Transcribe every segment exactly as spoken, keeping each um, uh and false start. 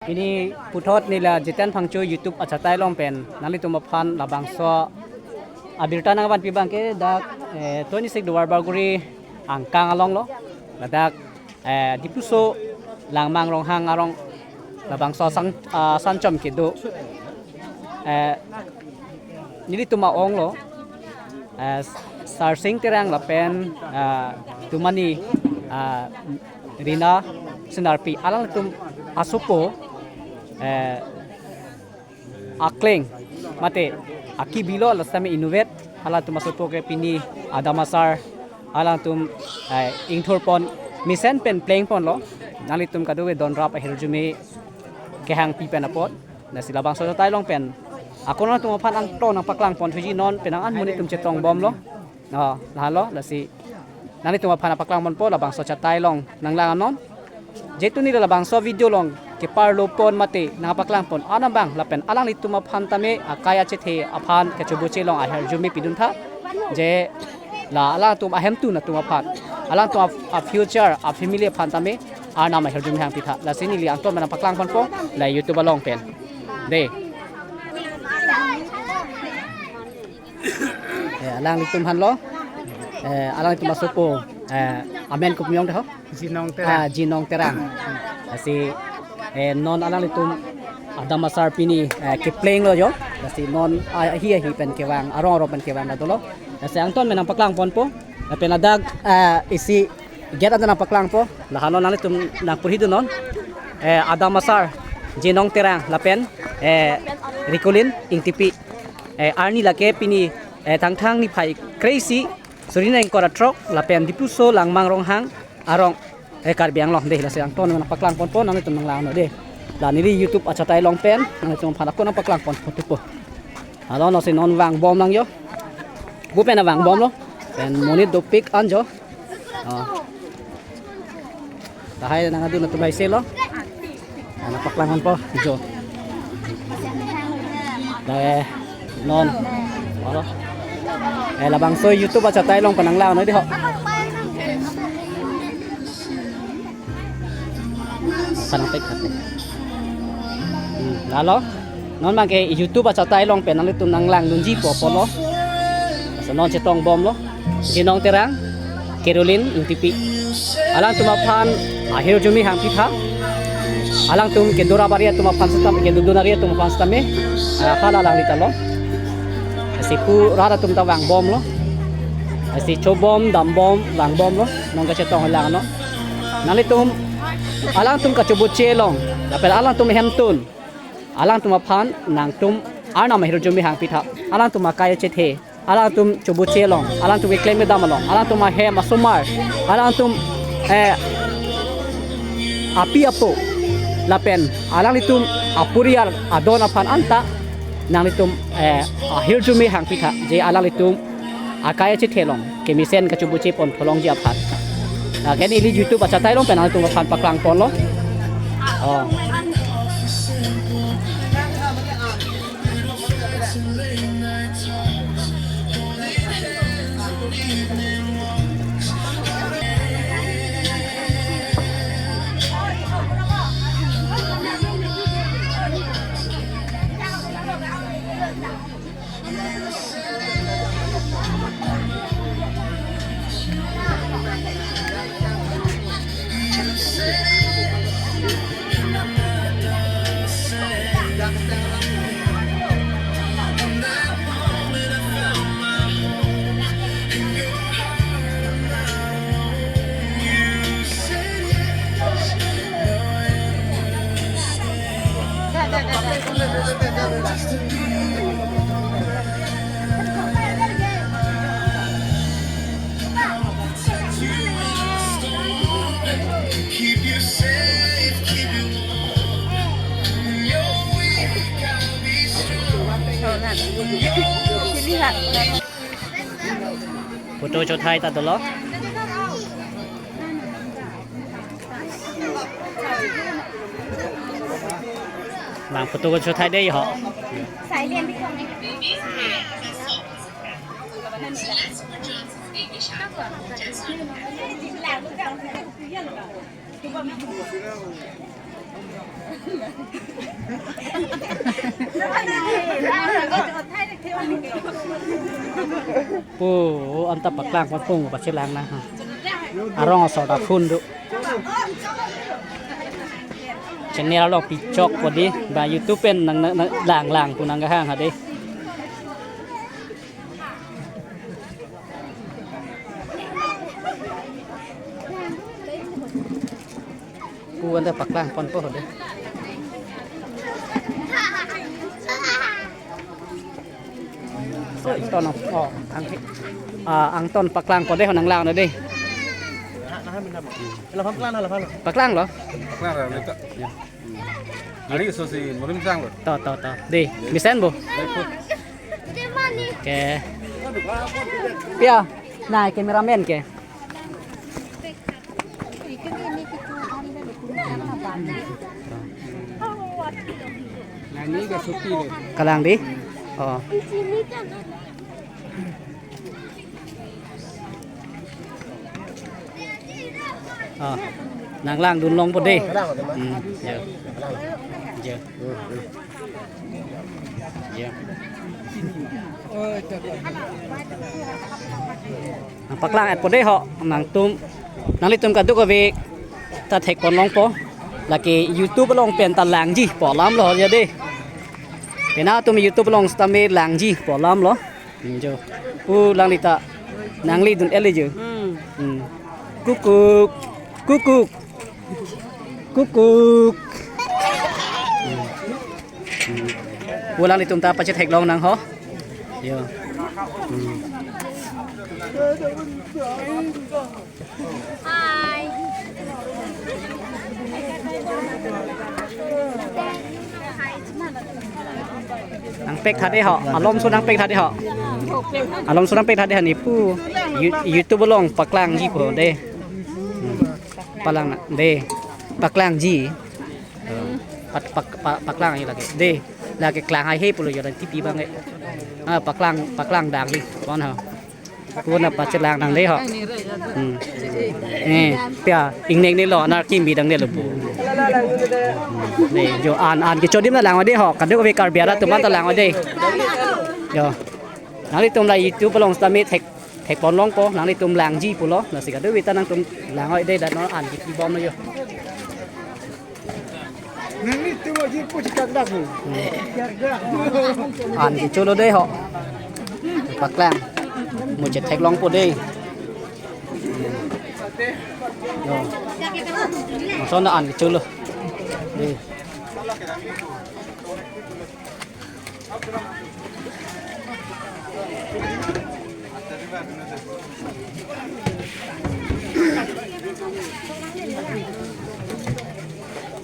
Pini puthot neli Jiten Phangcho YouTube achatai along pen nanglitum aphan labangso abirta nangvanpi abang ke dak, eh, twenty-six Duarbagori angkang along lo. Ladak, eh, Diphuso Langmang Ronghang arong labangso sang, ah, sanchom kedo. Eh, nelitum a-ong lo, eh, Sarsing Terang lapen, eh, Tumani, eh, Rina Senarpi alanglitum asopo, eh, akleng mate akibi lo, lasi tame inutvet alanglitum asopo ke pini adam asar alanglitum, eh, ingthurpon mesen pen plengponlo. Nanglitum kadokave don rap ahirjume kehangpi pen apot. Lasi labangso achatai along pen ako nangtum aphan angton nangpaklang ponthuji, non penang an monit atum chetong bomlo. Oh, lahelo, lasi nanglitum aphan nangpaklang ponpo labangso achatai along nanglang non. Jehetu neli labangso video along keparlo pon mate nangpaklang pon Arnam abang lapen alanglitum aphan tame akai achethe aphan kechoboche along ahirjume pidun tha. Je la alangtum ahemtun atum aphan, alangtum a, a-future, a-family aphan tame Arnam ahirjume hangpi tha. Lasi neli angton nangpaklang ponpo la YouTube along pen. De. Eh, alanglitum aphan lo. Eh, alanglitum asopo, eh, amen kopi ong de ho? Jinong Terang. Ah, Jinong Terang. Lasi, eh, non alanglitum adam asar pini, eh, keplenglo jo. Lasi non, ah, ahi ahi pen kevang, arong arong pen kevang dolo. Lasi angton nangpaklang ponpo. Lapen ladak, eh, isi gate anta nangpaklangpo. Lahelo, nanglitum nangpurhi dun non. Eh, adam asar Jinong Terang lapen, eh, Ricolin Ingtipi. Eh, arni lake pini, eh, Thangthang niphai kre-isi, suri ingkoi ra throk lapen Diphuso Langmang Ronghang arong, eh, Karbi Anglong de. Lasi angton nangpaklang ponpo, nanglitum nanglang non de. La neli YouTube achatai along pen nanglitum aphan ako nangpaklang ponpo tupo. Lahelo, lasi non vangbom lang jo. Bu pen vangbomlo. Pen monit dopik an jo. Oh. Lahai nangdun atum hai selo. Nangpaklang ponpo jo. Lahai non. Olo. Eh, labangso YouTube achatai along pen nanglang non de ho. Panang pek kate. Hmm, lahelo. Non abang ke YouTube achatai along pen nanglitum nanglang dunji po pulo. Lasi non chetong bomlo. Jinong Terang, Carolyn Ingtipi. Alangtum aphan ahirjume hangpi tha. Alangtum kedo rap ari atum aphan setame, kedo don ari atum aphan setame, ah, hala alangli ta lo. Lasi pu rat atum ta vangbomlo. Lasi chobom, dambom, vangbomlo. Non kachetong lang non. Nanglitum alangtum kachoboche along, lapen alangtum hemtun, alangtum aphan nangtum Arnam ahirjume hangpi tha. Alangtum akai achethe, alangtum choboche along, alangtum keklem kedam along, alangtum ahem asomar, alangtum, eh, api apo lapen alanglitum aporial adon aphan anta nanglitum, eh, ahirjume hangpi tha, je alanglitum akai achethe along kemesen kachoboche pon tholongji aphan. Lake neli YouTube achatai along pen nanglitum aphan paklang ponlo. Oh. Photo chothai ta dolo. Nang photo ko chothai dei ho. Po, anta paklang pon pung pachelang na ha. Arong asor ta phun do. Channel along pichok po dei, ba YouTube pen nang, nang, nang lang lang pu nang kehang ha dei. Pu anta paklang pon po dei. So, angton, oh, ang, ah, angton paklang po dei, nang lang dei. Paklang lo? Paklang lo, neta. Ya. Ari so si murim sang lo. To, to, to. Dei, mesen bo. Oke. Ya, nah, cameraman ke. Kalang dei. Oh. Ah, nang langdun long po dei. Hmm, ya. Ya. Ya. Nang paklang et po dei ho, nangtum, nanglitum kadokave ta thek pon long po. Lake YouTube along pen ta langji pu alam lo ya dei. Pena atum YouTube along sitame langji pu alam lo. Hmm, jo. Pu alangli ta nanglidun et le jo. Hmm. Hmm. Kukuk. Kukuk. Kukuk. Hmm. Hmm. Pu alanglitum ta pachethek long nang ho. Yo. Hmm. Hi. Nangpek tha dei ho, alom so nangpek tha dei ho. Alom so nangpek tha dei ha ne pu. You-, YouTube along paklangji po dei. Hmm. Palang na dei. Paklangji. Hmm. Pak-, pak-, pak-, paklangji lake. Dei. Lake klang haihe pulo yo dan tipi bang ke. Ah, paklang, paklang dang dei. Pon ho. Pu na pachelang nang dei ho. Hmm. Eh, pia, ingneng ne lo, nar kimbi dang ne lo bu. Hmm. Ne, jo an, an kecho adim ta lang dei ho. Kadokave Karbi arat atum anta lang dei. Jo. Nanglitum la YouTube along sitame thek, thek pon long po, nanglitum langji pulo. Lasi kadokave ta nangtum lang dei dan non an kipibom lo yo. Nanglitum aji pu chikak dak ni. An kecho lo dei ho. Paklang. Mu chethek long po dei. Yo. Lason an kecho lo. Dei.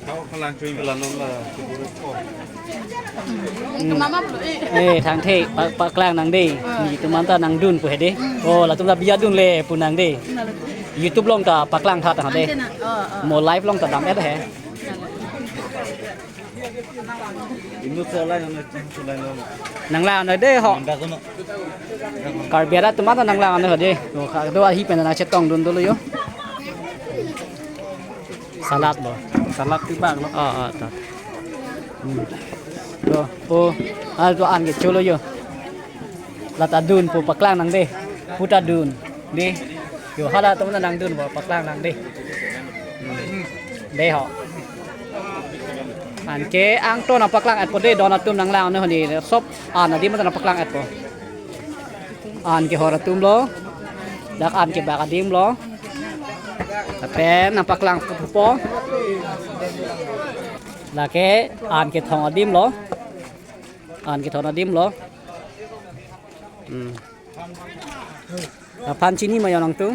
Kau kalang cuy kalang non la. Hmm. Eh, thangthe, pa, paklang nang dei. Netum anta nangdun pu he dei. Oh, latum ta biya dun le pu nang dei. YouTube along ta paklang tha ta dei. Mo live along ta dam et he. Nang lang noi dei ho. Karbi arat atum anta nang lang noi ho dei. O, kado ahi pen nangchetong dun dolo yo. Salad lo. Salad kibak lo. Ah, ah, ta. Hmm. Lo, o, ah, do an kecho lo yo. Lata dun pu paklang nang dei. Pu ta dun. Dei. Yo hala atum ta nangdun pu paklang nang dei. Hmm. Dei ho. Anke angton nangpaklang et po dei don atum nang lang noi ho dei. Sop an adim ta nangpaklang et po. An kehor atum lo. Dak an kebak adim lo. Lapen nangpaklang po. Lake an kethong adim lo. An kethon adim lo. Hmm. Aphan chini ma yo nangtum.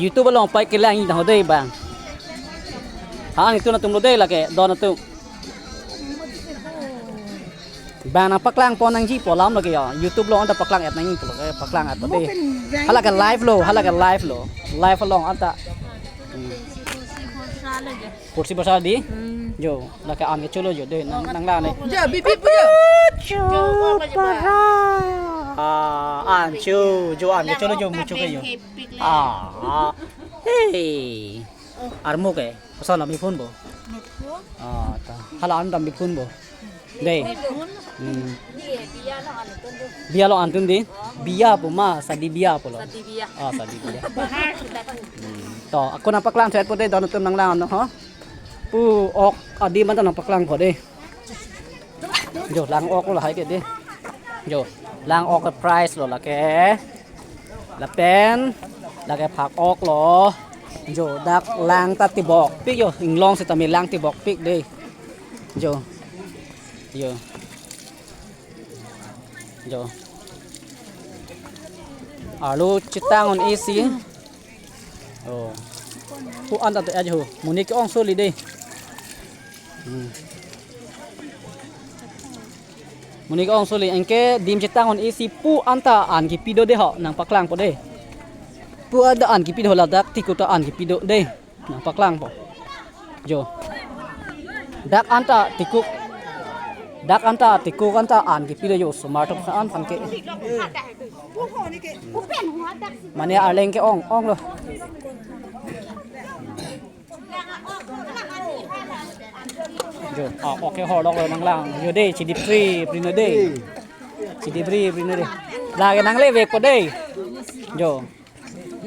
YouTube along pai kelang-i ta ho dei bang. Hang itu nangtum lo dei lake don atum. Bang nangpaklang pon nangji pu alam lake yo. YouTube along anta paklang et nangji pu lake paklang et dei. Hala ke live lo, hala ke live lo. Live along anta. Hmm. Kursi besar di. Hmm. Jo, lake an kecholo jo, dei, nang, nanglang dei. Jo, bibi pu jo. Cho para. Ah, an cho, jo an kecholo jo, muchuk ke jo. Ah, ah. Hey. Armu ke, koson lo, mi phone bo. Ah, ta. Hala an dam mi phone bo. Dei. Hmm. Biya lo antum di. Biya pu ma, sadi biya pulo. Sadi biya. Ah, sadi biya. Hmm. To, ako nangpaklang chet po dei, don atum nanglang no ho. Pu ok adim anta nangpaklang po dei. Jo, lang ok lo hai ke dei. Jo, lang ok ke prize lo lake. Lapen lake phak ok lo. Jo, dak lang ta tibokpik jo, inglong sitame lang tibokpik dei. Jo. Jo. Jo. Arlo chetang un-e si. Oh. Pu anta te ajo. Monit ke-ong soli dei. Hmm. Monit ke-ong soli, anke dim chetang un-e si pu anta an kipi do dei ho, nangpaklang po dei. Pu anta an kipi do, ladak tikuk ta an kipi do dei. Nangpaklang po. Jo. Dak anta tikuk. Dak anta tikuk anta an kipi do jo, osomar atum aphan ke. Mane arleng ke-ong, ong lo. Jo, ah, ok ke hor dok lo nanglang. Jo dei, chidipri, prino dei. Chidipri, prino dei. Lake nanglevek po dei. Jo.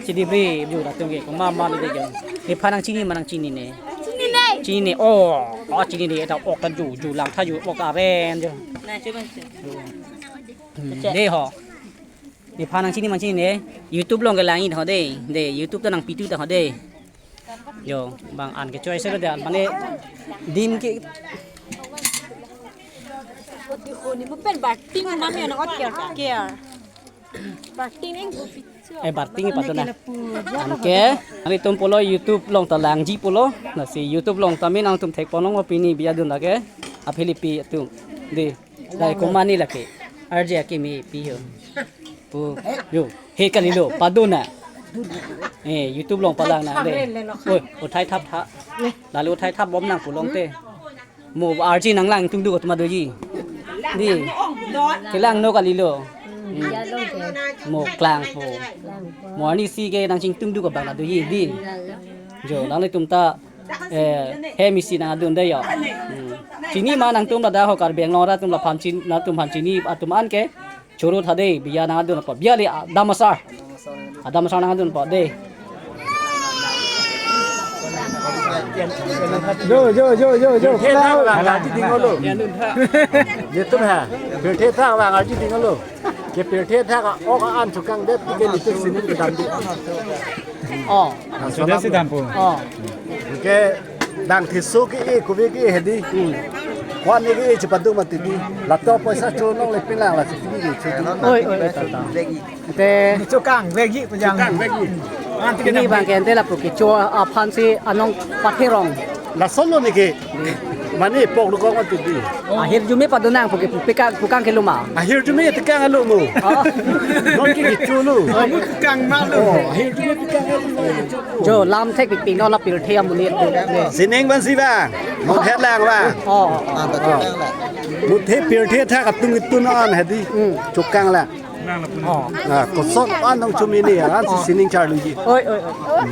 Chidipri, jo, latum ke, ko mama ni dei jo. Nephan nangchini ma nangchinine? Chinine. Chinine, oh, oh, chinine, eta ok ta jo, jo lang tha jo, ok aven jo. Hmm, dei ho. Nephan nangchini ma nangchinine? YouTube along kelang-ik ho dei. Dei, YouTube ta nangpithu ta ho dei. Jo, bang an ke choice lo dei, mane dim ke. Oti honi mo pen bating mami ano ot care care. Bating eng bu picture. Eh, bating padu na. Anke, nelitum pulo YouTube along ta langji pulo. Lasi YouTube along ta min nangtum thekponlong pini biya dun lake. Aphilipi atum. Dei. Dei, komane lake. Arje akimi pi ho. Pu, jo, he kalilo, padu na. Eh, YouTube along palang na dei. Oi, uthai thap tha. Lalu uthai thap bom nang pulote. Mo arje nanglang tung du ko tuma doji. Dei. Kelang no kalilo. Hmm. Mo klang po. Mo arnisi ke nangchingtung du ko bang na doji. Dei. Jo, nanglitum ta eh, hem isi nangdun dei jo. Hmm. Chini ma nangtum ladak ho Karbi Anglong arat atum laphan chin, latum aphan chini atum an ke. Choro tha dei, biya nangdun po. Biya le, ah, dam asar. Ah, dam asar nangdun po dei. Jo, jo, jo, jo, jo. Pirthe thak vang arji dinglo. Netum ha. Pirthe thak vang arji dinglo. Ke pirthe thak ok an chukang det ke netum sining kedam di. Oh. Sudah si dampu. Oh. Ke dang thiso ke-e, kove ke-e hedi. Hmm. Kwan ke-e chepadu mati di. Lato poisa chonong le pinlang la si ke-e cho. Oi, oi, oi, tata. Te chukang vegi pajang. Chukang vegi. Pini bang ke ante lapu kecho aphan si anong patherong. Lason lo neke. Mane pok lo kong ati di. Ahirjume padonang pu ke pukang, pukang ke loma. Ahirjume tekang alo mo. Ah. Non ke kecho lo. Oh, mo tekang ma lo. Oh, ahirjume tekang alo mo. Jo lam thekpik non la pirthe amonit. Sining ban si ba. Mo het lang ba. Oh. Mo the pirthe thak atung itun an hedi. Hmm. Chukang la. Oh. Ah, koson an nang chumini an si sining charluji. Oi, oi, oi.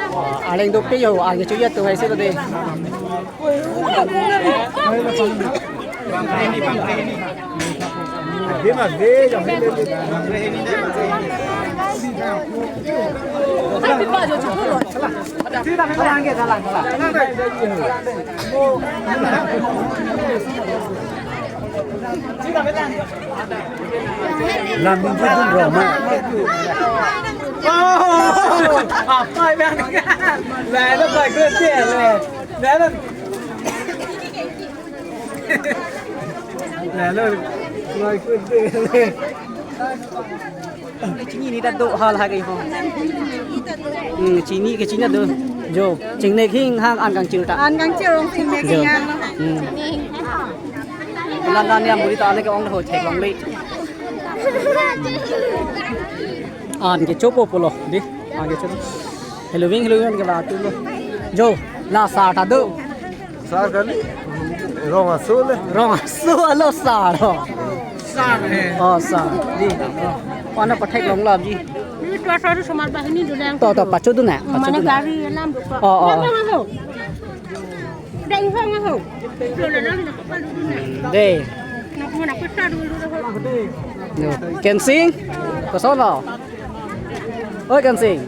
Ah, aleng dok te jo, ang kecho ya tu hai se de. Lam ningje dun roma. Oh, apa yang? Lah, itu bagus ya, lah. Lah, itu bagus ya, lah. Chini ni ta do hal ha ke ho. Hmm, chini ke chini do. Jo, chingnek hing hang an kangchir ta. An kangchir rong chingnek hing hang. Hmm. Lan lan ya muri ta ne ke ong ho theklongle. An kecho po pulo di. An kecho. Halloween, Halloween ke ba tu lo. Jo, la sar ta do. Sar kali. Rong aso le. Rong aso alo sar ho. Sar he. Oh, sar. Di. Oh. Pana pathek long lap ji. Ni tua sar samar bahini dulu yang. To, to, pacho dun na. Pacho mana dun na. Gari alam dulu. Oh, oh. Yang mana ho? Dang ho ho. Lo la la na kapal dulu na. De. Nak mana peta dulu ho. Yo. Kensing. Koson lo. Oi, Kensing.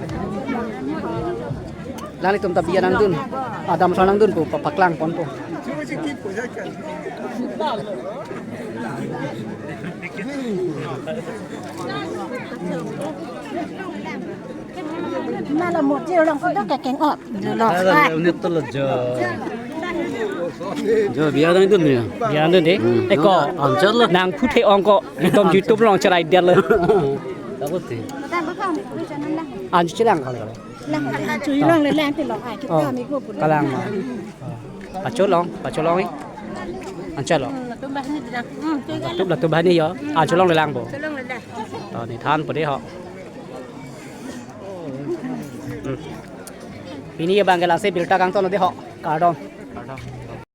Nanglitum ta biya nangdun. Adam sa nangdun pu, pa-, paklang ponpo. Nalo mo je orang sudah kakeng ot. Dulu. Ada, ada, unit tuh lo, Jo. Jo, biya nangdun ya. Biya nangdun de. Hmm. Eko. Anchor lo. Nang puthe ongko. Itum YouTube along cherai dia lo. Takut sih. Anchor chelang kali kali. Lang, lang, chui lang le lang ti lo ai, kita Oh. Amigo pun. Kalang ma. Oh. Pacho long, pacho long i. Anchor lo. Hmm, latum bahini dulu. Hmm, chui lang. Latum, latum bahini yo. Anchor long le lang bo. Chui lang le lang. To ni than pade ho. Hmm. Pini abang ke langsi birta kangton de ho. Kardom. Kardom.